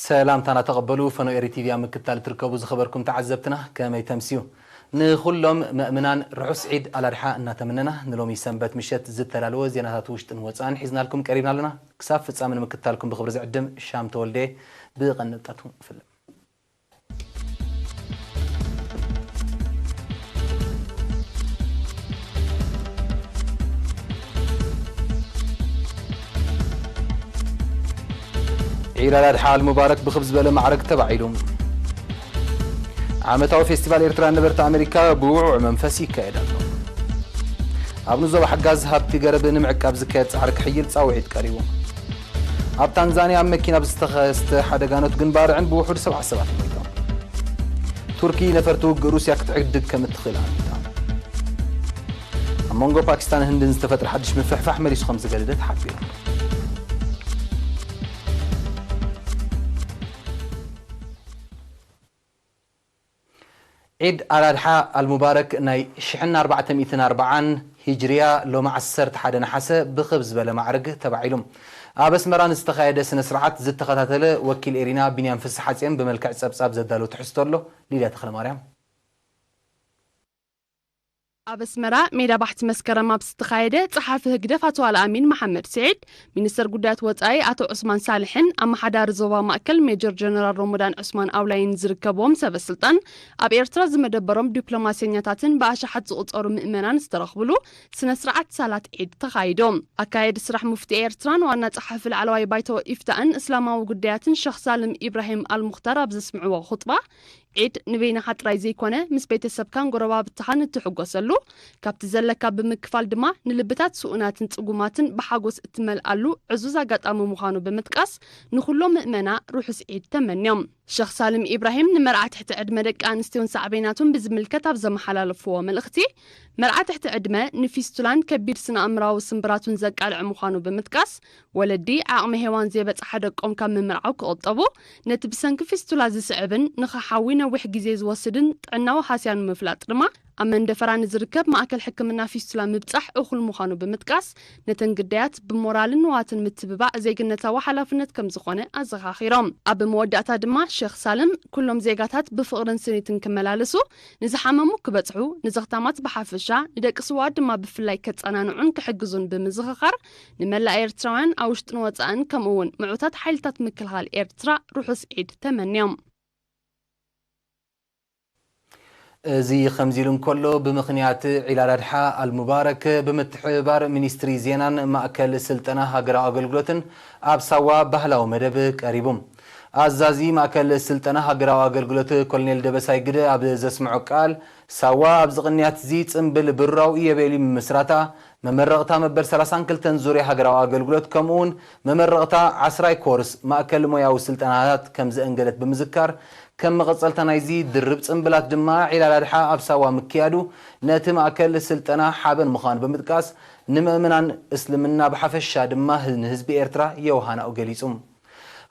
ሰላምታና ተቐበሉ። ፈኖ ኤሪ ቲቪ ኣብ ምክትታል እትርከቡ ዝኸበርኩም ተዓዘብትና ከመይ ተምስዩ? ንኹሎም መእምናን ርሑስ ዒድ ኣላድሓ እናተመነና፣ ንሎሚ ሰንበት ምሸት ዝተዳለወ ዜናታት ውሽጥን ወፃእን ሒዝናልኩም ቀሪብና ኣለና። ክሳብ ፍጻመ ንምክትታልኩም ብኽብሪ ዝዕድም ሻም ተወልደ። ብቐንጠቱ ንፍልም። ዒድ ኣል ኣድሓ ኣል ሙባረክ ብኽብ ዝበለ ማዕረግ ተባዒሉ። ዓመታዊ ፌስቲቫል ኤርትራ ነበርቲ ኣሜሪካ ብውዕውዕ መንፈስ ይካየድ ኣሎ። ኣብ ንዞባ ሓጋዝ ሃብቲ ገረብ ንምዕቃብ ዝካየድ ጻዕሪ ክሕይል ጻውዒት ቀሪቡ። ኣብ ታንዛንያ ኣብ መኪና ብዝተኸስተ ሓደጋ ኖት ግንባር ዕን ብውሑድ ሰብዓ ሰባት ሞይቶም። ቱርኪ ነፈርቲ ውግእ ሩስያ ክትዕድግ ከም እትኽእል ኣሚታ። ኣብ መንጎ ፓኪስታን ህንድን ዝተፈጥረ ሓድሽ ምፍሕፋሕ መሊሱ ከም ዝገደደ ተሓቢሩ። ዒድ ኣላድሓ ኣልሙባረክ ናይ ሽሕን ኣርባዕተ ሚእትን ኣርባዓን ሂጅርያ ሎሚ ዓሰርተ ሓደ ነሓሰ ብኽብ ዝበለ ማዕርግ ተባዒሉ። ኣብ ኣስመራ ንዝተኻየደ ስነ ስርዓት ዝተኸታተለ ወኪል ኤሪና ቢንያም ፍስሓጽዮን ብመልክዕ ጸብጻብ ዘዳለዎ ትሕዝቶ ኣሎ። ሊድያ ተኽለማርያም። ኣብ ኣስመራ ሜዳ ባሕቲ መስከረም ኣብ ዝተኻየደ፣ ጸሓፊ ህግደፍ ኣቶ ኣልኣሚን መሓመድ ስዒድ፣ ሚኒስተር ጉዳያት ወጻኢ ኣቶ ዑስማን ሳልሕን ኣመሓዳሪ ዞባ ማእከል ሜጀር ጀነራል ሮሞዳን ዑስማን ኣውላይን ዝርከብዎም ሰበ ስልጣን፣ ኣብ ኤርትራ ዝመደበሮም ዲፕሎማሰኛታትን ብኣሽሓት ዝቑጸሩ ምእመናን ዝተረኽብሉ ስነ ስርዓት ሳላት ዒድ ተኻይዶም። ኣካየዲ ስራሕ ሙፍቲ ኤርትራን ዋና ጸሓፊ ላዕለዋይ ባይቶ ኢፍታእን እስላማዊ ጉዳያትን ሸኽ ሳልም ኢብራሂም ኣልሙኽታር ኣብ ዘስምዕዎ ኹጥባ፣ ዒድ ንበይንኻ ጥራይ ዘይኮነ፣ ምስ ቤተሰብካን ጎረባብትኻን እትሕጎሰሉ፣ ካብቲ ዘለካ ብምክፋል ድማ ንልብታት ስኡናትን ጽጉማትን ብሓጎስ እትመልኣሉ ዕዙዝ ኣጋጣሚ ምዃኑ ብምጥቃስ፣ ንኹሎም ምእመና ርሑስ ዒድ ተመንዮም። ሸኽ ሳልም ኢብራሂም ንመርዓ ትሕቲ ዕድመ ደቂ ኣንስትዮን ሳዕቤናቱን ብዝምልከት ኣብ ዘመሓላለፍዎ መልእኽቲ፣ መርዓ ትሕቲ ዕድመ ንፊስቱላን ከቢድ ስነ ኣእምራዊ ስምብራቱን ዘቃልዕ ምዃኑ ብምጥቃስ፣ ወለዲ ዓቕሚ ሄዋን ዘይበጽሓ ደቆም ካብ ምምርዓው ክቕጠቡ፣ ነቲ ብሰንኪ ፊስቱላ ዝስዕብን ንኽሓዊ ነዊሕ ግዜ ዝወስድን ጥዕናዊ ሃስያ ንምፍላጥ ድማ፣ ኣብ መንደፈራ ንዝርከብ ማእከል ሕክምና ፊስቱላ ምብጻሕ እኹል ምዃኑ ብምጥቃስ፣ ነተን ግዳያት ብሞራልን ንዋትን ምትብባዕ ዜግነታዊ ሓላፍነት ከም ዝኾነ ኣዘኻኺሮም። ኣብ መወዳእታ ድማ ሸኽ ሳልም፣ ኩሎም ዜጋታት ብፍቕርን ስኒትን ክመላለሱ፣ ንዝሓመሙ ክበጽሑ፣ ንዘኽታማት ብሓፈሻ፣ ንደቂ ስውኣት ድማ ብፍላይ ከጸናንዑን ክሕግዙን ብምዝኽኻር፣ ንመላእ ኤርትራውያን ኣብ ውሽጥን ወጻእን ከምኡ እውን ምዑታት ሓይልታት ምክልኻል ኤርትራ ርሑስ ዒድ ተመንዮም። እዚ ከምዚ ኢሉ እንከሎ፣ ብምኽንያት ዒድ ኣል ኣድሓ ኣል ሙባረክ ብምትሕብባር ሚኒስትሪ ዜናን ማእከል ስልጠና ሃገራዊ ኣገልግሎትን ኣብ ሳዋ ባህላዊ መደብ ቀሪቡ። ኣዛዚ ማእከል ስልጠና ሃገራዊ ኣገልግሎት ኮሎኔል ደበሳይ ግደ ኣብ ዘስምዖ ቃል፣ ሳዋ ኣብዚ ቅንያት እዚ ጽምብል ብሩራዊ ዕዮቤልዩ ምምስራታ፣ መመረቕታ መበል ሰላሳን ክልተን ዙርያ ሃገራዊ ኣገልግሎት፣ ከምኡውን መመረቕታ ዓስራይ ኮርስ ማእከል ሞያዊ ስልጠናታት ከም ዘእንገደት ብምዝካር፣ ከም መቐጸልታ ናይዚ ድርብ ጽምብላት ድማ ዒድ ኣል ኣድሓ ኣብ ሳዋ ምክያዱ ነቲ ማእከል ስልጠና ሓበን ምዃኑ ብምጥቃስ፣ ንምእመናን እስልምና ብሓፈሻ ድማ ንህዝቢ ኤርትራ የውሃናኡ ገሊጹ።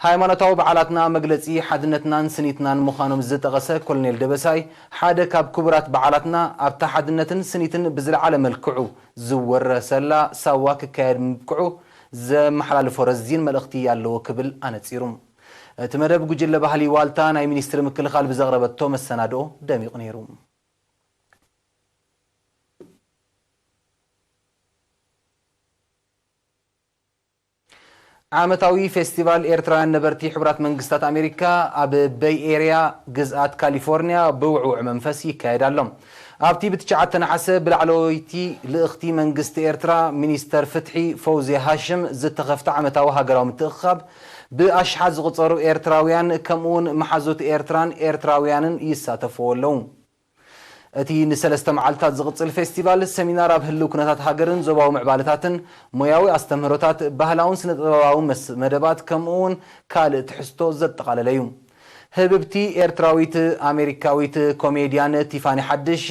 ሃይማኖታዊ በዓላትና መግለጺ ሓድነትናን ስኒትናን ምዃኖም ዝጠቐሰ ኮሎኔል ደበሳይ፣ ሓደ ካብ ክቡራት በዓላትና ኣብታ ሓድነትን ስኒትን ብዝለዓለ መልክዑ ዝወረሰላ ሳዋ ክካየድ ምብቅዑ ዘመሓላልፎ ረዚን መልእኽቲ ኣለዎ ክብል ኣነጺሩ። እቲ መደብ ጉጅለ ባህሊ ዋልታ ናይ ሚኒስትሪ ምክልኻል ብዘቕረበቶ መሰናድኦ ደሚቑ ነይሩ። ዓመታዊ ፌስቲቫል ኤርትራውያን ነበርቲ ሕቡራት መንግስታት ኣሜሪካ ኣብ በይ ኤርያ ግዝኣት ካሊፎርኒያ ብውዕውዕ መንፈስ ይካየድ ኣሎ። ኣብቲ ብትሽዓተ ነሓሰ ብላዕለወይቲ ልእኽቲ መንግስቲ ኤርትራ ሚኒስተር ፍትሒ ፈውዝያ ሃሽም ዝተኸፍተ ዓመታዊ ሃገራዊ ምትእኽኻብ ብኣሽሓት ዝቑጸሩ ኤርትራውያን ከምኡውን መሓዙት ኤርትራን ኤርትራውያንን ይሳተፍዎ ኣለዉ። እቲ ንሰለስተ መዓልታት ዝቕጽል ፌስቲቫል፣ ሰሚናር ኣብ ህልው ኩነታት ሃገርን ዞባዊ ምዕባለታትን፣ ሞያዊ ኣስተምህሮታት፣ ባህላውን ስነ-ጥበባዊ መስ-፣ መደባት፣ ከምኡውን ካልእ ትሕዝቶ ዘጠቓለለ እዩ። ህብብቲ ኤርትራዊት ኣሜሪካዊት ኮሜድያን ቲፋኒ ሓድሽ፣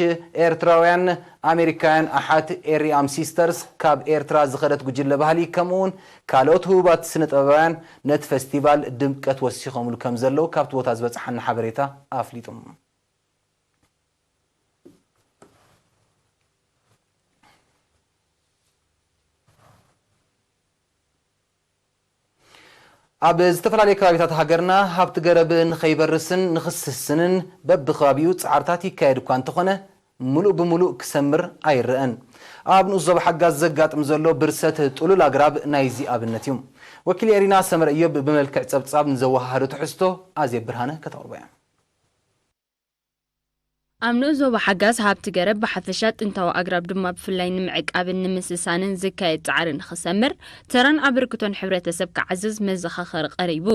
ኤርትራውያን ኣሜሪካውያን ኣሓት ኤሪኣም ሲስተርስ፣ ካብ ኤርትራ ዝኸደት ጉጅለ ባህሊ፣ ከምኡውን ካልኦት ህቡባት ስነ-ጥበባውያን ነቲ ፌስቲቫል ድምቀት ወሲኾምሉ ከም ዘለዉ ካብቲ ቦታ ዝበጽሓና ሓበሬታ ኣፍሊጡ። ኣብ ዝተፈላለዩ ከባቢታት ሃገርና ሃብቲ ገረብ ንኸይበርስን ንኽስስንን በብከባቢኡ ጻዕርታት ይካየድ እኳ እንተኾነ፣ ምሉእ ብምሉእ ክሰምር ኣይረኣን። ኣብ ንኡስ ዞባ ሓጋዝ ዘጋጥም ዘሎ ብርሰት ጥሉል ኣግራብ ናይዚ ኣብነት እዩ። ወኪል ኤሪና ሰመረ እዮብ ብመልክዕ ጸብጻብ ንዘወሃሃዶ ትሕዝቶ ኣዜብ ብርሃነ ከተቕርቦ እያ። ኣብ ንኡስ ዞባ ሓጋዝ ሃብቲ ገረብ ብሓፈሻ ጥንታዊ ኣግራብ ድማ ብፍላይ ንምዕቃብን ንምስሳንን ዝካየድ ጻዕሪ ንኽሰምር ተራን ኣበርክቶን ሕብረተሰብ ክዓዝዝ መዘኻኸሪ ቀሪቡ።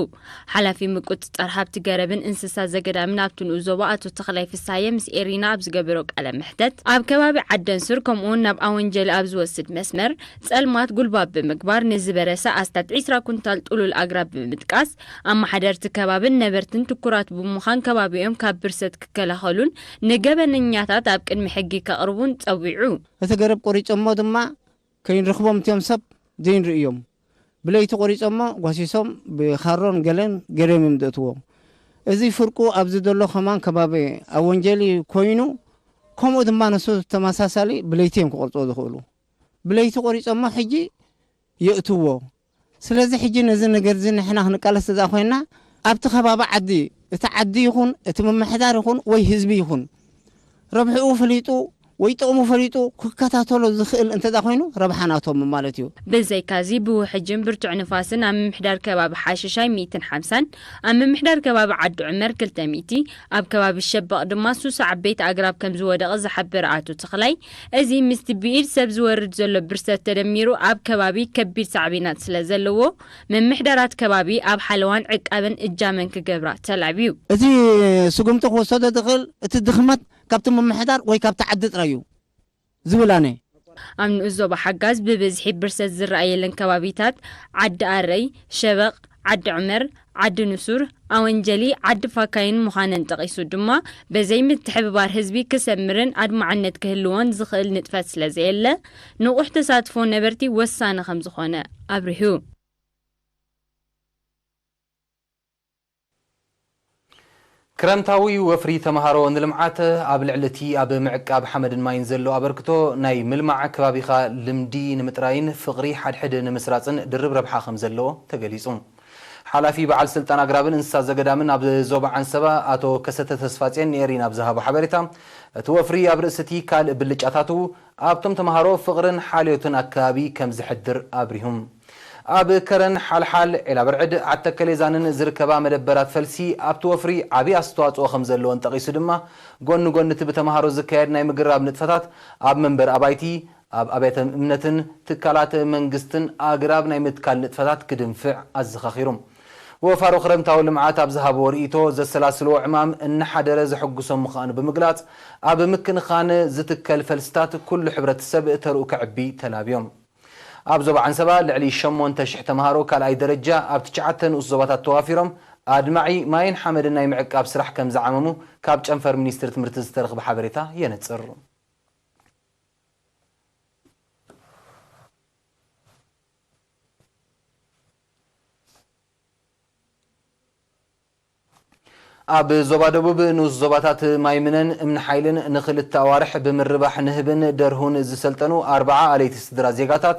ሓላፊ ምቁጽጻር ሃብቲ ገረብን እንስሳ ዘገዳምን ኣብቲ ንኡስ ዞባ ኣቶ ተኽላይ ፍስሃየ ምስ ኤሪና ኣብ ዝገበሮ ቃለ መሕተት፣ ኣብ ከባቢ ዓደንሱር ከምኡውን ናብ ኣወንጀሊ ኣብ ዝወስድ መስመር ጸልማት ጉልባብ ብምግባር ንዝበረሰ ኣስታት ዒስራ ኩንታል ጥሉል ኣግራብ ብምጥቃስ፣ ኣመሓደርቲ ከባብን ነበርትን ትኩራት ብምዃን ከባቢኦም ካብ ብርሰት ክከላኸሉን ንገበነኛታት ኣብ ቅድሚ ሕጊ ከቕርቡን ጸዊዑ። እቲ ገረብ ቆሪጾሞ ድማ ከይንረኽቦም እትዮም ሰብ ዘይንርእዮም። ብለይቲ ቆሪጾሞ ጓሲሶም ብኻሮን ገለን ገርዮም እዮም ዘእትዎ። እዚ ፍርቁ ኣብዚ ዘሎ ከማን ከባቢ ኣወንጀሊ ኮይኑ፣ ከምኡ ድማ ንሱ ተመሳሳሊ ብለይቲ እዮም ክቆርጽዎ ዝኽእሉ። ብለይቲ ቆሪጾሞ ሕጂ የእትዎ። ስለዚ ሕጂ ነዚ ነገር እዚ ንሕና ክንቃለስ እዛ ኮይና፣ ኣብቲ ከባቢ ዓዲ፣ እቲ ዓዲ ይኹን፣ እቲ ምምሕዳር ይኹን፣ ወይ ህዝቢ ይኹን፣ ረብሕኡ ፈሊጡ ወይ ጥቕሙ ፈሊጡ ክከታተሎ ዝኽእል እንተ ደኣ ኮይኑ፣ ረብሓ ናቶም ማለት እዩ። ብዘይካዚ፣ ብውሕጅን ብርቱዕ ንፋስን ኣብ ምምሕዳር ከባቢ ሓሸሻይ ሚእትን ሓምሳን፣ ኣብ ምምሕዳር ከባቢ ዓዲ ዑመር ክልተ ሚእቲ፣ ኣብ ከባቢ ሸበቕ ድማ ሱሳ ዓበይቲ ኣግራብ ከም ዝወደቐ ዝሓበረ ኣቶ ተኽላይ፣ እዚ ምስቲ ብኢድ ሰብ ዝወርድ ዘሎ ብርሰት ተደሚሩ ኣብ ከባቢ ከቢድ ሳዕቤናት ስለ ዘለዎ፣ ምምሕዳራት ከባቢ ኣብ ሓለዋን ዕቃበን እጃመን ክገብራ ተላብዩ። እዚ ስጉምቲ ክወሰዶ ዝኽእል እቲ ድኽመት ካብቲ ምምሕዳር ወይ ካብቲ ዓዲ ጥራይ እዩ ዝብል ኣነ። ኣብ ንኡስ ዞባ ሓጋዝ ብብዝሒ ብርሰት ዝረኣየለን ከባቢታት ዓዲ ኣረይ፣ ሸበቕ፣ ዓዲ ዑመር፣ ዓዲ ንሱር፣ ኣወንጀሊ፣ ዓዲ ፋካይን ምዃነን ጠቒሱ ድማ፣ በዘይ ምትሕብባር ህዝቢ ክሰምርን ኣድማዕነት ክህልዎን ዝኽእል ንጥፈት ስለ ዘየለ፣ ንቑሕ ተሳትፎ ነበርቲ ወሳኒ ከም ዝኾነ ኣብሪሁ። ክረምታዊ ወፍሪ ተምሃሮ ንልምዓት ኣብ ልዕሊ እቲ ኣብ ምዕቃብ ሓመድን ማይን ዘሎ ኣበርክቶ ናይ ምልማዕ ከባቢኻ ልምዲ ንምጥራይን ፍቕሪ ሓድሕድ ንምስራጽን ድርብ ረብሓ ከም ዘለዎ ተገሊጹ። ሓላፊ በዓል ስልጣን ኣግራብን እንስሳ ዘገዳምን ኣብ ዞባ ዓንሰባ ኣቶ ከሰተ ተስፋጽዮን ንኤሪና ኣብ ዝሃቦ ሓበሬታ፣ እቲ ወፍሪ ኣብ ርእሲ እቲ ካልእ ብልጫታቱ ኣብቶም ተምሃሮ ፍቕርን ሓልዮትን ኣከባቢ ከም ዝሕድር ኣብሪሁም። ኣብ ከረን ሓልሓል፣ ዒላ ብርዕድ፣ ዓተከሌዛንን ዝርከባ መደበራት ፈልሲ ኣብቲ ወፍሪ ዓቢ ኣስተዋጽኦ ከም ዘለወን ጠቒሱ ድማ፣ ጎኒ ጎኒ እቲ ብተምሃሮ ዝካየድ ናይ ምግራብ ንጥፈታት ኣብ መንበር ኣባይቲ፣ ኣብ ኣብያተ እምነትን ትካላት መንግስትን ኣግራብ ናይ ምትካል ንጥፈታት ክድንፍዕ ኣዘኻኺሩ። ወፋሮ ክረምታዊ ልምዓት ኣብ ዝሃብዎ ርእይቶ፣ ዘሰላስልዎ ዕማም እናሓደረ ዘሐጉሶም ምዃኑ ብምግላጽ፣ ኣብ ምክንኻን ዝትከል ፈልስታት ኩሉ ሕብረተሰብ ተርኡ ከዕቢ ተላብዮም። ኣብ ዞባ ዓንሰባ ልዕሊ ሸሞንተ ሽሕ ተምሃሮ ካልኣይ ደረጃ ኣብ ትሽዓተ ንኡስ ዞባታት ተዋፊሮም ኣድማዒ ማይን ሓመድን ናይ ምዕቃብ ስራሕ ከም ዝዓመሙ ካብ ጨንፈር ሚኒስትሪ ትምህርቲ ዝተረኽበ ሓበሬታ የነጽር። ኣብ ዞባ ደቡብ ንኡስ ዞባታት ማይምነን እምኒ ሓይልን ንኽልተ ኣዋርሕ ብምርባሕ ንህብን ደርሁን ዝሰልጠኑ ኣርብዓ ኣለይቲ ስድራ ዜጋታት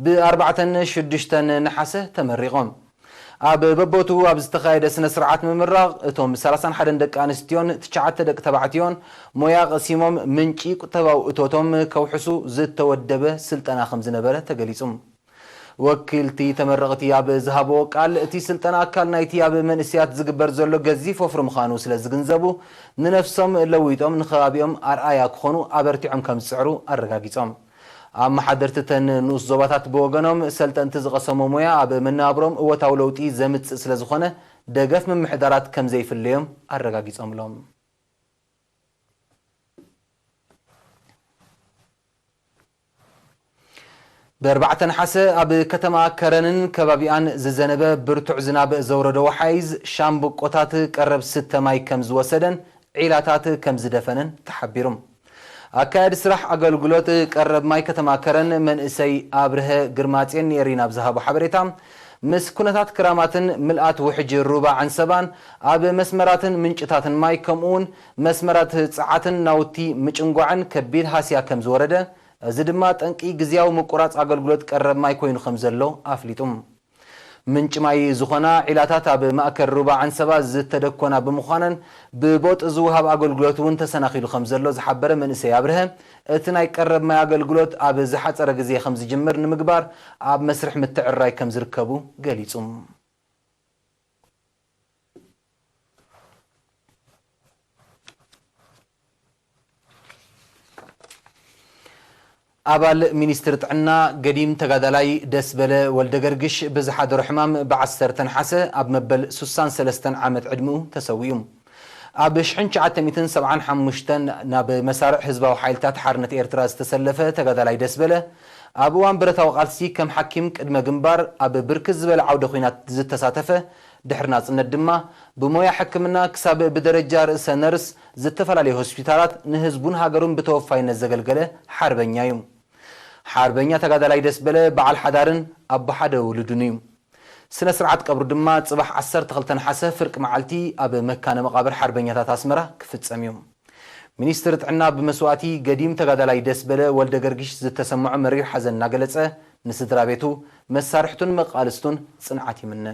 ብ ኣርባዕተን ሽዱሽተን ነሓሰ ተመሪቖም። ኣብ በቦቱ ኣብ ዝተኻየደ ስነ ስርዓት ምምራቕ፣ እቶም ሰላሳን ሓደን ደቂ ኣንስትዮን ትሽዓተ ደቂ ተባዕትዮን ሞያ ቀሲሞም ምንጪ ቁጠባዊ እቶቶም ከውሕሱ ዝተወደበ ስልጠና ከም ዝነበረ ተገሊጹ። ወኪልቲ ተመረቕቲ ኣብ ዝሃብዎ ቃል፣ እቲ ስልጠና ኣካል ናይቲ ኣብ መንእሰያት ዝግበር ዘሎ ገዚፍ ወፍሪ ምዃኑ ስለ ዝግንዘቡ፣ ንነፍሶም ለዊጦም ንከባቢኦም ኣርኣያ ክኾኑ ኣበርቲዖም ከም ዝጽዕሩ ኣረጋጊጾም። ኣመሓደርቲ እተን ንኡስ ዞባታት ብወገኖም፣ ሰልጠንቲ ዝቐሰሞ ሞያ ኣብ መነባብሮም እወታዊ ለውጢ ዘምጽእ ስለ ዝኾነ፣ ደገፍ ምምሕዳራት ከም ዘይፍለዮም ኣረጋጊጾምሎም። ብኣርባዕተ ነሓሰ ኣብ ከተማ ከረንን ከባቢኣን ዝዘነበ ብርቱዕ ዝናብ ዘውረዶ ወሓይዝ ሻምብቆታት ቀረብ ስተ ማይ ከም ዝወሰደን ዒላታት ከም ዝደፈነን ተሓቢሩ። ኣካያዲ ስራሕ ኣገልግሎት ቀረብ ማይ ከተማ ከረን መንእሰይ ኣብርሀ ግርማጼን ንኤሪና ኣብ ዝሃቦ ሓበሬታ፣ ምስ ኩነታት ክራማትን ምልኣት ውሕጅ ሩባ ዓንሰባን ኣብ መስመራትን ምንጭታትን ማይ ከምኡ እውን መስመራት ጸዓትን ናውቲ ምጭንጓዕን ከቢድ ሃስያ ከም ዝወረደ፣ እዚ ድማ ጠንቂ ግዝያዊ ምቁራጽ ኣገልግሎት ቀረብ ማይ ኮይኑ ከም ዘሎ ኣፍሊጡ። ምንጪ ማይ ዝኾና ዒላታት ኣብ ማእከል ሩባ ዓንሰባ ዝተደኮና ብምዃነን፣ ብቦጥ ዝወሃብ ኣገልግሎት እውን ተሰናኺሉ ከም ዘሎ ዝሓበረ መንእሰይ ኣብርሀ፣ እቲ ናይ ቀረብ ማይ ኣገልግሎት ኣብ ዝሓጸረ ግዜ ከም ዝጅምር ንምግባር ኣብ መስርሕ ምትዕርራይ ከም ዝርከቡ ገሊጹ። ኣባል ሚኒስትሪ ጥዕና ገዲም ተጋዳላይ ደስበለ ወልደገርግሽ ብዝሓደሮ ሕማም ብዓሰርተ ነሓሰ ኣብ መበል ሱሳን ሰለስተን ዓመት ዕድሚኡ ተሰዊኡ። ኣብ ሽሕን ትሽዓተ ሚእትን ሰብዓን ሓሙሽተን ናብ መሳርዕ ህዝባዊ ሓይልታት ሓርነት ኤርትራ ዝተሰለፈ ተጋዳላይ ደስበለ፣ ኣብ እዋን ብረታዊ ቃልሲ ከም ሓኪም ቅድመ ግንባር ኣብ ብርክት ዝበለ ዓውደ ኲናት ዝተሳተፈ፣ ድሕሪ ናጽነት ድማ ብሞያ ሕክምና ክሳብ ብደረጃ ርእሰ ነርስ ዝተፈላለዩ ሆስፒታላት ንህዝቡን ሃገሩን ብተወፋይነት ዘገልገለ ሓርበኛ እዩ። ሓርበኛ ተጋዳላይ ደስበለ በዓል ሓዳርን ኣቦ ሓደ ውሉድን እዩ። ስነ ስርዓት ቀብሩ ድማ ጽባሕ ዓሰርተ ክልተ ነሓሰ ፍርቂ መዓልቲ ኣብ መካነ መቓብር ሓርበኛታት ኣስመራ ክፍጸም እዩ። ሚኒስትሪ ጥዕና ብመስዋእቲ ገዲም ተጋዳላይ ደስበለ ወልደገርግሽ ዝተሰምዖ መሪር ሓዘን እናገለጸ፣ ንስድራ ቤቱ፣ መሳርሕቱን መቃልስቱን ጽንዓት ይምነ።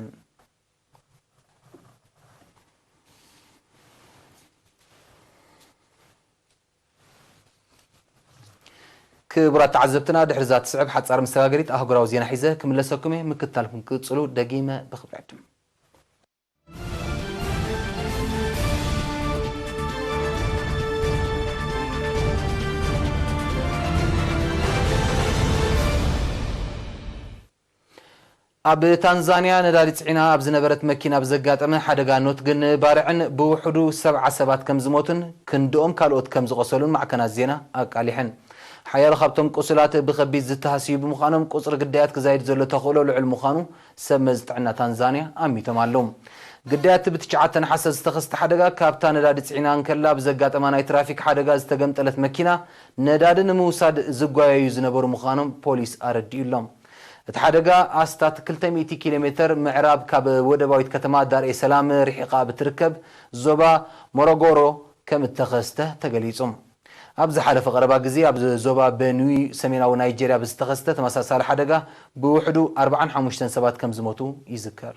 ክቡራት ተዓዘብትና፣ ድሕሪ እዛ ትስዕብ ሓጻር መሰጋገሪት ኣህጉራዊ ዜና ሒዘ ክምለሰኩም እየ። ምክትታልኩም ክጽሉ ደጊመ ብኽብሪ ዕድም። ኣብ ታንዛንያ ነዳዲ ጽዒና ኣብ ዝነበረት መኪና ብዘጋጠመ ሓደጋ ኖትግን ባርዕን ብውሕዱ ሰብዓ ሰባት ከም ዝሞቱን ክንድኦም ካልኦት ከም ዝቖሰሉን ማዕከናት ዜና ኣቃሊሐን። ሓያሎ ካብቶም ቁሱላት ብኸቢድ ዝተሃስዩ ብምዃኖም፣ ቁጽሪ ግዳያት ክዛይድ ዘሎ ተኽእሎ ልዑል ምዃኑ ሰብ መዚ ጥዕና ታንዛንያ ኣሚቶም ኣለዉ። ግዳያት ብትሽዓተ ነሓሰ ዝተኸስተ ሓደጋ፣ ካብታ ነዳዲ ጽዒና እንከላ ብዘጋጠማ ናይ ትራፊክ ሓደጋ ዝተገምጠለት መኪና፣ ነዳዲ ንምውሳድ ዝጓየዩ ዝነበሩ ምዃኖም ፖሊስ ኣረዲኡ ኣሎ። እቲ ሓደጋ ኣስታት ክልተ ሚእቲ ኪሎ ሜተር ምዕራብ ካብ ወደባዊት ከተማ ዳር ኤ ሰላም ርሒቓ ብትርከብ ዞባ ሞሮጎሮ ከም እተኸስተ ተገሊጹ። ኣብ ዝሓለፈ ቀረባ ግዜ ኣብ ዞባ በኑዊ ሰሜናዊ ናይጄርያ ብዝተኸስተ ተመሳሳሊ ሓደጋ ብውሕዱ ኣርባዓን ሓሙሽተን ሰባት ከም ዝሞቱ ይዝከር።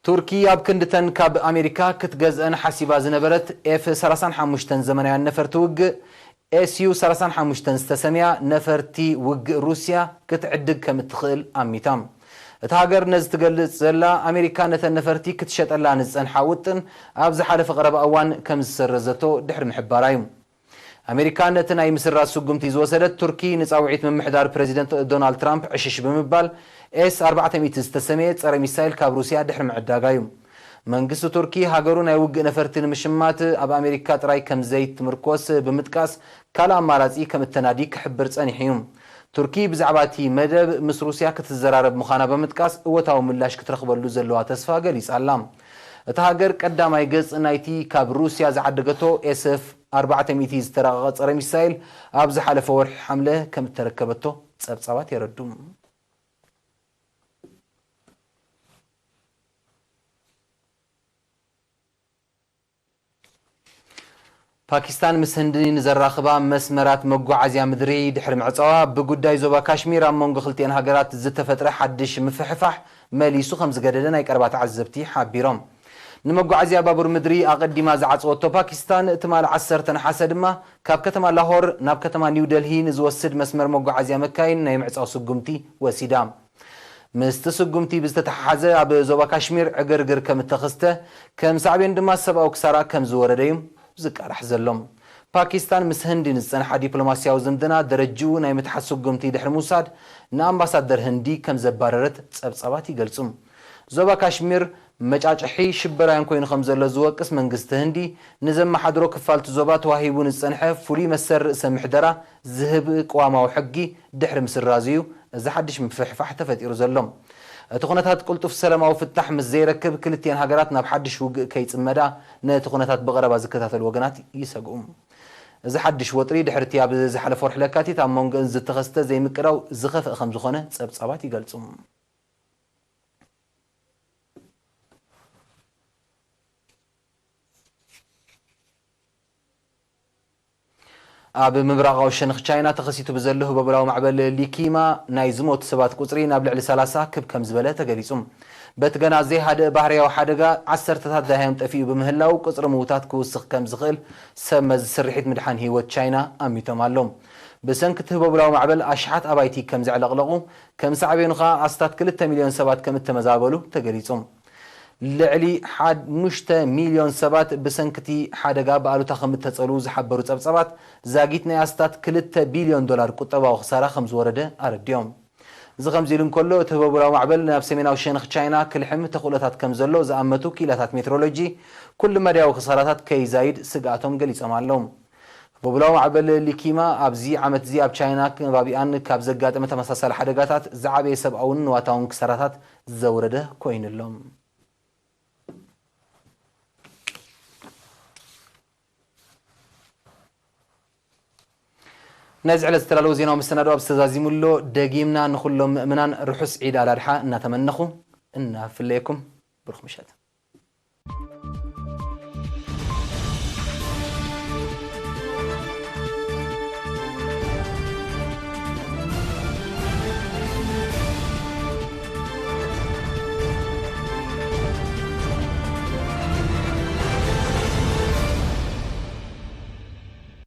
ቱርኪ ኣብ ክንድተን ካብ ኣሜሪካ ክትገዝአን ሓሲባ ዝነበረት ኤፍ ሰላሳን ሓሙሽተን ዘመናውያን ነፈርቲ ውግእ ኤስዩ ሰላሳን ሓሙሽተን ዝተሰምያ ነፈርቲ ውግእ ሩስያ ክትዕድግ ከም እትኽእል ኣሚታ። እታ ሃገር ነዚ ትገልጽ ዘላ፣ ኣሜሪካ ነተን ነፈርቲ ክትሸጠላ ንዝጸንሓ ውጥን ኣብ ዝሓለፈ ቀረባ እዋን ከም ዝሰረዘቶ ድሕሪ ምሕባራ እዩ። ኣሜሪካ ነቲ ናይ ምስራዝ ስጉምቲ ዝወሰደት፣ ቱርኪ ንጻውዒት ምምሕዳር ፕረዚደንት ዶናልድ ትራምፕ ዕሽሽ ብምባል ኤስ ኣርባዕተ ሚእቲ ዝተሰመየ ጸረ ሚሳይል ካብ ሩስያ ድሕሪ ምዕዳጋ እዩ። መንግስቲ ቱርኪ፣ ሃገሩ ናይ ውግእ ነፈርቲ ንምሽማት ኣብ ኣሜሪካ ጥራይ ከም ዘይትምርኮስ ብምጥቃስ፣ ካልእ ኣማራጺ ከም እተናዲ ክሕብር ጸኒሑ እዩ። ቱርኪ ብዛዕባ እቲ መደብ ምስ ሩስያ ክትዘራረብ ምዃና ብምጥቃስ፣ እወታዊ ምላሽ ክትረኽበሉ ዘለዋ ተስፋ ገሊጻ ኣላ። እታ ሃገር ቀዳማይ ገጽ ናይቲ ካብ ሩስያ ዝዓደገቶ ኤስኤፍ ኣርባዕተ ሚእቲ ዝተራቐቐ ጸረ ሚሳይል ኣብ ዝሓለፈ ወርሒ ሓምለ ከም እተረከበቶ ጸብጻባት የረዱ። ፓኪስታን ምስ ህንዲ ንዘራኽባ መስመራት መጓዓዝያ ምድሪ ድሕሪ ምዕጻዋ፣ ብጉዳይ ዞባ ካሽሚር ኣብ መንጎ ክልቲኣን ሃገራት ዝተፈጥረ ሓድሽ ምፍሕፋሕ መሊሱ ከም ዝገደደ ናይ ቀረባ ተዓዘብቲ ሓቢሮም። ንመጓዓዝያ ባቡር ምድሪ ኣቐዲማ ዝዓጸወቶ ፓኪስታን፣ ትማሊ ዓሰርተ ነሓሰ ድማ ካብ ከተማ ላሆር ናብ ከተማ ኒው ደልሂ ንዝወስድ መስመር መጓዓዝያ መካይን ናይ ምዕጻው ስጉምቲ ወሲዳ። ምስቲ ስጉምቲ ብዝተተሓሓዘ፣ ኣብ ዞባ ካሽሚር ዕግርግር ከም እተኸስተ፣ ከም ሳዕቤን ድማ ሰብኣዊ ክሳራ ከም ዝወረደ እዩ ዝቃላሕ ዘሎ። ፓኪስታን ምስ ህንዲ ንዝጸንሓ ዲፕሎማስያዊ ዝምድና ደረጅኡ ናይ ምትሓት ስጉምቲ ድሕሪ ምውሳድ፣ ንኣምባሳደር ህንዲ ከም ዘባረረት ጸብጻባት ይገልጹ። ዞባ ካሽሚር መጫጭሒ ሽበራውያን ኮይኑ ከም ዘሎ ዝወቅስ መንግስቲ ህንዲ፣ ንዘመሓድሮ ክፋልቲ ዞባ ተዋሂቡ ንዝጸንሐ ፍሉይ መሰል ርእሰ ምሕደራ ዝህብ ቅዋማዊ ሕጊ ድሕሪ ምስራዙ እዩ እዚ ሓድሽ ምፍሕፋሕ ተፈጢሩ ዘሎ። እቲ ኩነታት ቅልጡፍ ሰላማዊ ፍታሕ ምስ ዘይረክብ፣ ክልቲኣን ሃገራት ናብ ሓድሽ ውግእ ከይጽመዳ ነቲ ኩነታት ብቐረባ ዝከታተሉ ወገናት ይሰግኡ። እዚ ሓድሽ ወጥሪ ድሕሪ እቲ ኣብ ዝሓለፈ ወርሒ ለካቲት ኣብ መንጎአን ዝተኸስተ ዘይምቅዳው ዝኸፍአ ከም ዝኾነ ጸብጻባት ይገልጹ። ኣብ ምብራቓዊ ሸነኽ ቻይና ተኸሲቱ ብዘሎ ህቦብላዊ ማዕበል ሊኪማ ናይ ዝሞቱ ሰባት ቁጽሪ ናብ ልዕሊ ሰላሳ ክብ ከም ዝበለ ተገሊጹ። በቲ ገና ዘይሃደእ ባህርያዊ ሓደጋ፣ ዓሰርተታት ደሃዮም ጠፊኡ ብምህላው፣ ቁጽሪ ምውታት ክውስኽ ከም ዝኽእል ሰብ መዚ ስርሒት ምድሓን ህይወት ቻይና ኣሚቶም ኣለዉ። ብሰንኪ እቲ ህቦብላዊ ማዕበል ኣሽሓት ኣባይቲ ከም ዘዕለቕለቑ፣ ከም ሳዕቤኑ ኸኣ ኣስታት ክልተ ሚልዮን ሰባት ከም እተመዛበሉ ተገሊጹ። ልዕሊ ሓሙሽተ ሚልዮን ሰባት ብሰንኪ እቲ ሓደጋ ብኣሉታ ከም እተጸልዉ ዝሓበሩ ጸብጻባት፣ ዛጊት ናይ ኣስታት ክልተ ቢልዮን ዶላር ቁጠባዊ ክሳራ ከም ዝወረደ ኣረዲኦም። እዚ ከምዚ ኢሉ እንከሎ፣ እቲ ህቦብላዊ ማዕበል ናብ ሰሜናዊ ሸነኽ ቻይና ክልሕም ተኽእሎታት ከም ዘሎ ዝኣመቱ ክኢላታት ሜትሮሎጂ፣ ኩሉ መዳያዊ ክሳራታት ከይዛይድ ስግኣቶም ገሊጾም ኣለዉ። ህቦብላዊ ማዕበል ሊኪማ ኣብዚ ዓመት እዚ ኣብ ቻይና ከባቢኣን ካብ ዘጋጠመ ተመሳሳሊ ሓደጋታት ዝዓበየ ሰብኣውን ንዋታውን ክሳራታት ዘውረደ ኮይኑ ኣሎ። ናይዚ ዕለት ዝተዳለወ ዜናዊ መሰናዶ ኣብዚ ተዛዚሙ ኣሎ። ደጊምና ንኹሎም ምእመናን ርሑስ ዒድ ኣል ኣድሓ እናተመነኹ እናፍለየኩም፣ ብሩኽ ምሸት።